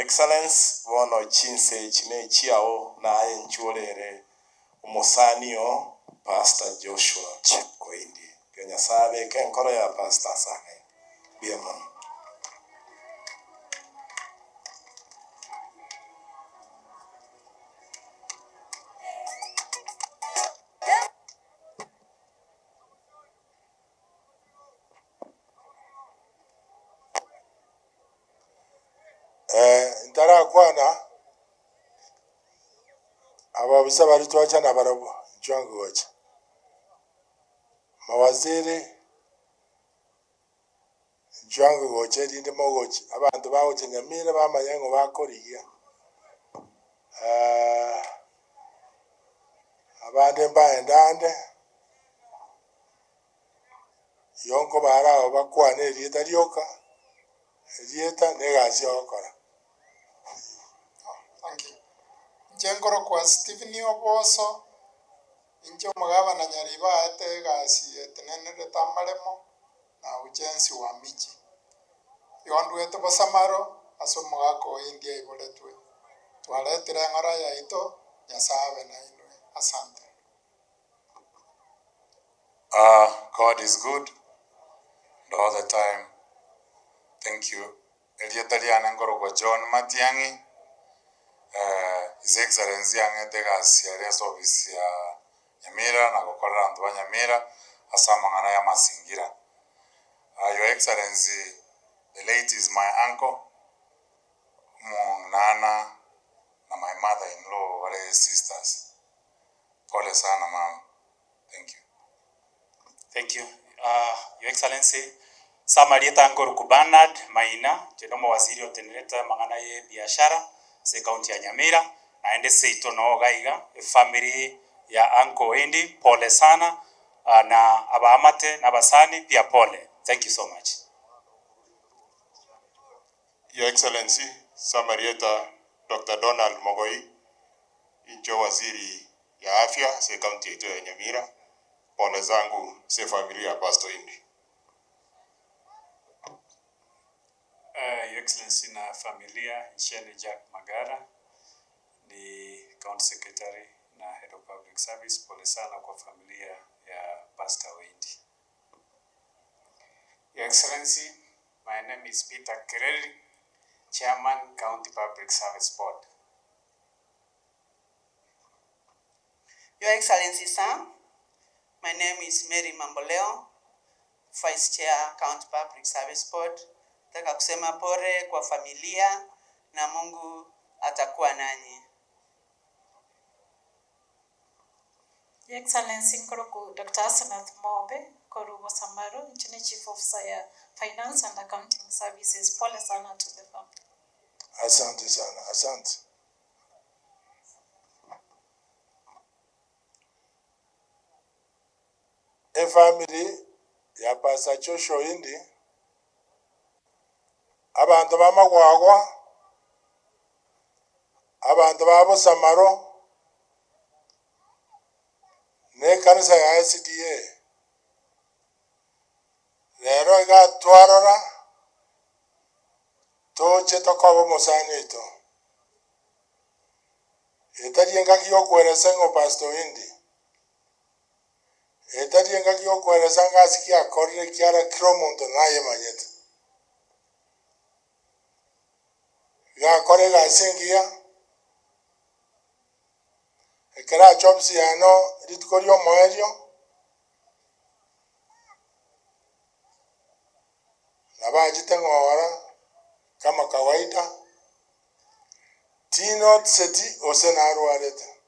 Excellence, bono chinsa echi nechiao, naye inchuo orere omosani oo Pastor Joshua Koindi. Tiga Nyasae abeke enkoro ya Pastor ase ang'e. Mbuya mono. Ntarakwana, ababisa baria twacha nabarabwo, inchuo ango gocha. Mawaziri, inchuo ango gocha erinde mogochi, abanto bagocha Nyamira bamanye ng'o bakorigia. Abande mbaende ande, igo nkobara aba bakwane erieta rioka, erieta na egasi ogokora. Thank you. Inche nkorokwa Stephen Oboso, inche omogabana Nyaribo aete egasi etenenerete amaremo na ujenzi wa miji. Igo ndwete bosamaro ase omogaka o India aiboretwe. Twaretire eng'ora yaito, Nyasae abe nainwe. Asante. Ah God is good and all the time thank you erieta riane nkorokwa John Matiang'i His Excellency ang'ete egasi aria ase ofisi ya Nyamira na gokorera abanto ba Nyamira ase amang'ana ya amasingira. Your Excellency the late is my uncle omong'ina na my mother in law bare sisters. Pole sana mama. Thank you. Thank you. Uh, Your Excellency, Samarieta Nkoruku Bernard Maina, inche nomowaziri otenerete amang'ana ye ebiashara ase ecounty ya Nyamira, naende seito noo iga iga, efamiri ya Uncle Andy, pole sana, uh, na abaamate na abasani pia pole. Thank you so much. Your Excellency, Samarieta Doctor Donald Mogoi, Inche Waziri ya Afya ase ecounty yaito ya Nyamira, pole zangu ase efamiri ya Pastor Indi. Your Excellency na familia, inche ni Jack Magara, ni County Secretary na Head of Public Service, pole sana kwa familia ya Pastor Oindi. Your Excellency, my name is Peter Kireri, Chairman, County Public Service Board. Your Excellency, sir, my name is Mary Mamboleo, Vice Chair, County Public Service Board. Nataka kusema pole kwa familia na Mungu atakuwa nanyi. Your Excellency nkoroku Doctor Asenath Mobe korwa Bosamaru, inche ne Chief Officer ya Finance and Accounting Services. Pole sana to the family. Asante sana, asante. Efamiri ya Pastor Joshua Oyindi, abanto ba Magwagwa, abanto ba Bosamaro, na ekanisa ya SDA. Rero iga twarora, toche tokobe omosani oito. Etari engaki y'okweresa ng'a Pastor Oyindi, etari engaki y'okweresa ng'a ase ki akorire ekiara kera omonto nayemanyete. Iga akore egasi engiya, ekero ache ofisi yane rituko ri'omoerio, nabo achete ng'ora kama kawaida, tinotiseti gose narwarete.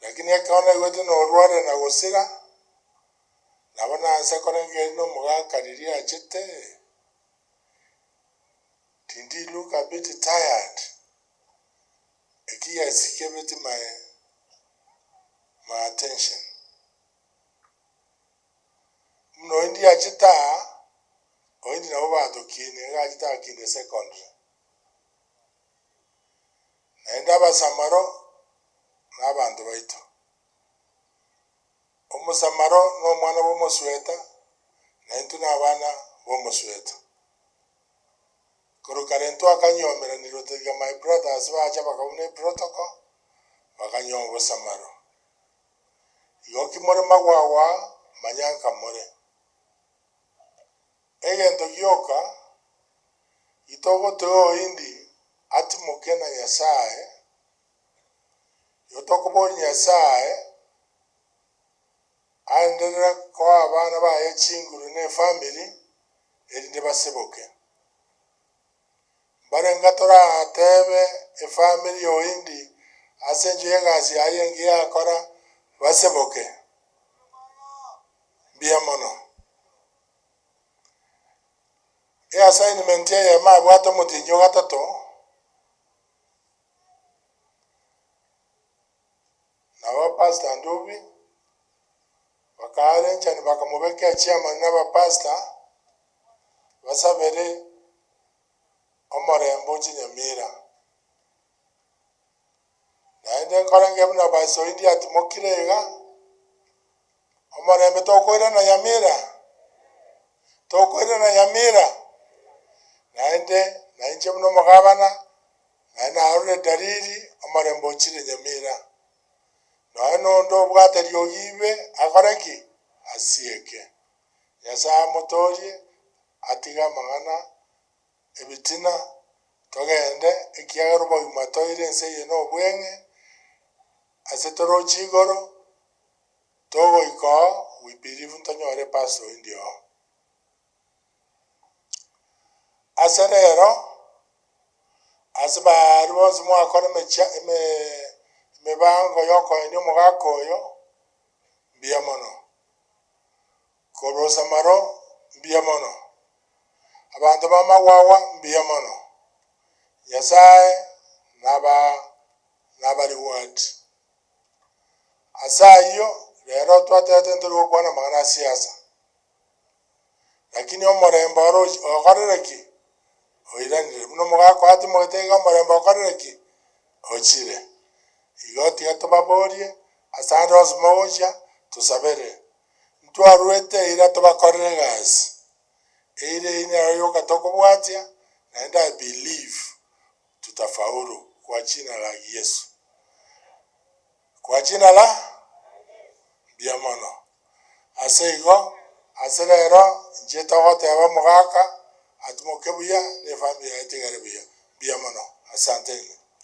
Lakini ekero naigwete norware na gosira, nabo nanse korengereria na omogaka riria achete, didn't he look a bit tired? Eki giasikebeti my my attention. Buna oindi achete aa, oindi nabo batokinie, iga achete agakina esecondary. Naende abasamaro na abanto baito. Omosamaro nomwana bw'omosweta, na intwe nabana Bw'omosweta. Korwa kare ntwakanyiomeranirwe tiga my brothers bacha bakabuna eprotocol bakanyoa obosamaro. Igo ki more magwagwa manya nka more. Egento gioka gitogotoa oindi atimoke na Nyasae, igo tokoboria Nyasae Aenderere koa abana baye chinguru ne efamiri, erinde baseboke. Mbarenga toratebe efamiri ya Oindi ase enchera y'egasi yaye engiya akora baseboke? Mbuya mono. Eassignment eyemo abwate omotienyi o gatato. Nabo Pastor Ndubi bakaarenchani bakamobeka echairman na abapastor basabere omorembe oche Nyamira. Naende nkorenge buna Pastor Oindi atimokire iga, omorembe tokoirana Nyamira? Tokoirana Nyamira? Naende nainche buna omogabana Naende narore dalili omorembe ochire nyamira. Nonya nonde obwate riogi ibe akore ki? Asieke. Nyasae amotoorie atige amang'ana ebitina, togende, ekiagera obogima toire ense eye nobweng'e, ase toroche igoro, togoika oo, we believe ntonyore pastor oindi oo. Ase rero, ase baria bonsi mwakora emecha emebango y'okoenia omogaka oyo, mbuya mono. Korwa Samaro, mbuya mono. Abanto b'amagwagwa, mbuya mono. Nyasae naba nabareward. Ase ayio, rero twatebete ntori gokwana amang'ana a siasa. Lakini omorembe oro okorire ki? Oiranire. Buna omogaka oye atimogete iga omorembe okorire ki? Ochire. Igo tiga tobaborie, ase ande onsi mogochia, tosabere. Ntwaruete eira tobakorere egasi. Eira eyio nero yoka tokobwatia, naende I believe tutafaulu kwa jina la Yesu. Kwa jina la? Mbuya mono. Ase igo, ase rero inche togoteba omogaka atimoke buya, na efamiri yaye etigare buya. Mbuya mono. Asanteni.